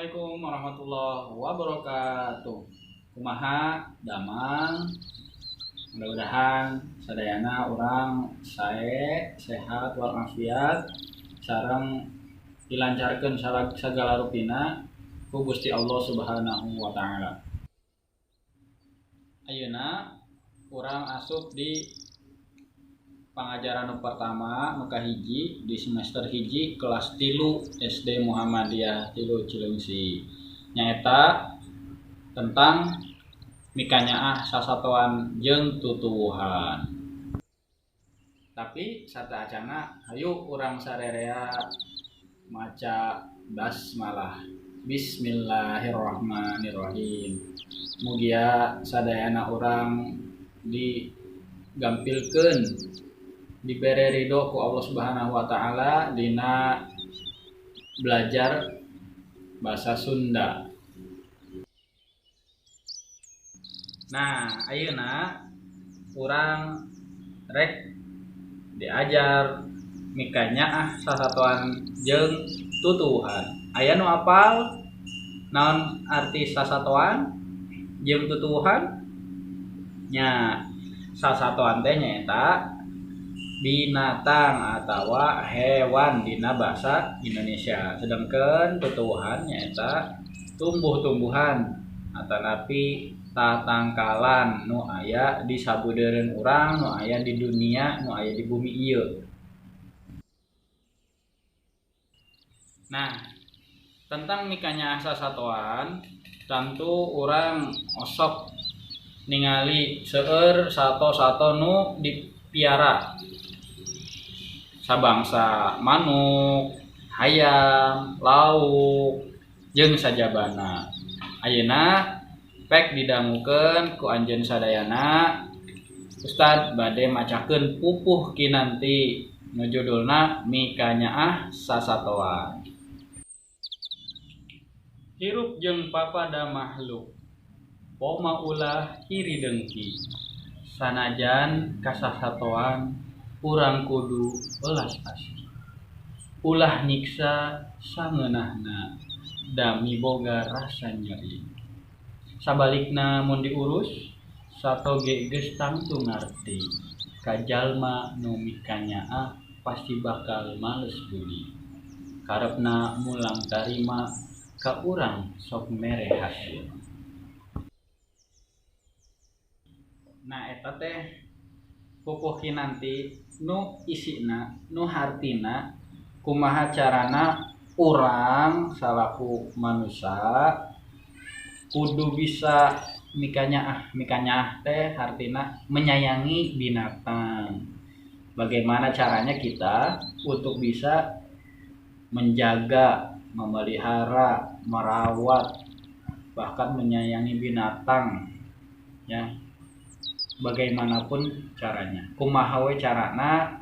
Assalamualaikum warahmatullahi wabarakatuh. Kumaha damang, mudah-mudahan sadayana urang sae sehat walafiat sareng dilancarkeun sagala rupina ku Gusti Allah Subhanahu wa taala. Ayeuna urang asup di pangajaran nu pertama nu kahiji di semester hiji kelas 3 SD Muhammadiyah 3 Cileungsi, nyaeta tentang mikanyaah sasatoan jeung tutuwuhan. Tapi sateuacana hayu urang sarerea maca basmalah. Bismillahirrahmanirrahim. Mugia sadayana urang digampilkeun, dibere ridho ku Allah Subhanahu wa taala dina belajar bahasa Sunda. Nah, ayeuna urang rek diajar mikanyaah sasatoan jeung tutuwuhan. Aya nu apal naon arti sasatoan jeung tutuwuhan? Nya, sasatoan teh nyaeta binatang atawa hewan dina bahasa Indonesia. Sedangkan tutuwuhan nyaeta tumbuh-tumbuhan atanapi tatangkalan nu aya di sabudeureun urang, nu aya di dunia, nu aya di bumi ieu. Nah, tentang mikanyaah sasatoan, tentu urang osok ningali seueur sato-sato nu dipiara. Sabangsa manuk, hayam, lauk, jeung sajabana. Ayeuna pek didangukeun ku anjeun sadayana, Ustad bade macakeun pupuh kinanti nu judulna Mikanyaah Sasatoan. Hirup jeung papada makhluk, poma ulah iri dengki, sanajan kasasatoan urang kudu welas asih. Ulah nyiksa sangeunahna dami boga rasa nyeri. Sabalikna mun diurus sato ge geus tangtu ngarti, kajalma nu mikanyaah pasti bakal males budi. Karepna mulang tarima ka urang sok mere hasil. Nah, eta teh pupuh kinanti nu isina, nu hartina kumaha carana urang salaku manusia kudu bisa mikanyaah. Mikanyaah teh hartina menyayangi binatang. Bagaimana caranya kita untuk bisa menjaga, memelihara, merawat, bahkan menyayangi binatang, ya. Bagaimanapun caranya, kumaha we carana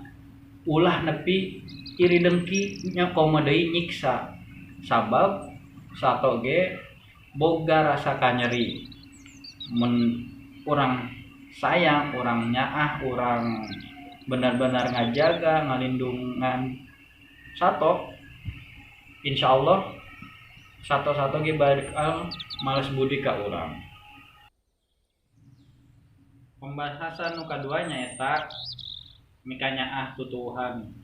ulah nepi iri dengki nya komo deui nyiksa. Sabab sato ge boga rasa kanyeri. Mun urang sayang, urang nyaah, urang benar-benar ngajaga, ngalindungan sato, insyaallah sato-sato ge bakal males budi ka urang. Pembahasan nu kadua nyaeta mikanyaah tutuwuhan,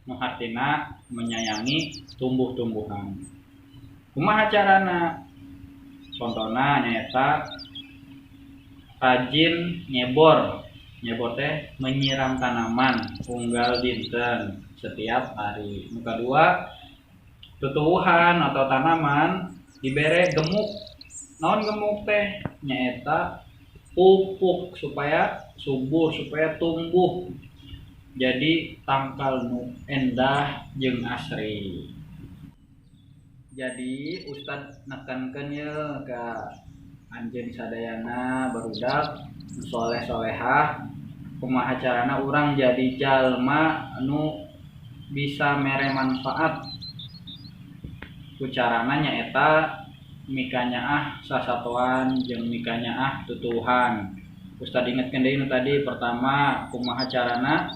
nu hartina menyayangi tumbuh-tumbuhan. Kumaha carana? Contona nyaeta rajin nyebor. Nyebor teh menyiram tanaman unggal dinten setiap hari. Nu kadua, tutuwuhan atau tanaman dibere gemuk. Naon gemuk teh? Nyaeta pupuk supaya subur, supaya tumbuh jadi tangkal nu endah jeung asri. Jadi Ustad nekankeun ye ka anjeun sadayana barudak soleh-solehah, kumaha carana urang jadi jalma nu bisa mere manfaat. Ku carana nyaeta mikanyaah sasatoan jeung mikanyaah tutuwuhan. Ustad ingetkeun deui nu tadi, pertama kumaha carana,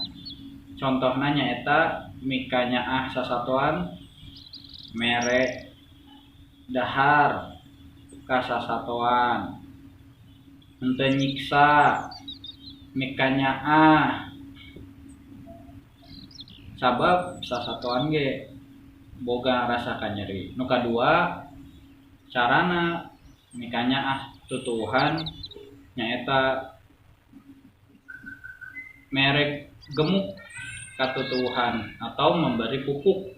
contohna nyaeta mikanyaah sasatoan mere dahar ka sasatoan, henteu nyiksa, mikanyaah, sabab sasatoan ge boga rasa kanyeri. Nu kadua carana mikanyaah tutuwuhan nyaeta mere gemuk ka tutuwuhan atau memberi pupuk.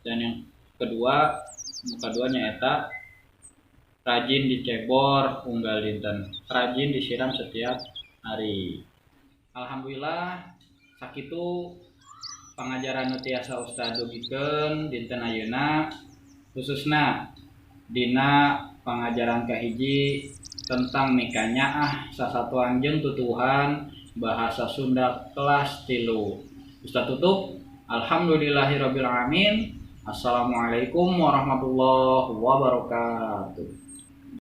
Dan yang kedua, nu kadua nyaeta rajin dicebor unggal dinten, rajin disiram setiap hari. Alhamdulillah sakitu pangajaran nu tiasa Ustad dugikeun dinten ayeuna, khususna dina pangajaran kahiji tentang mikanyaah sasatoan jeung tutuwuhan bahasa Sunda kelas 3. Ustad tutup. Alhamdulillahirabbil alamin. Assalamualaikum warahmatullahi wabarakatuh.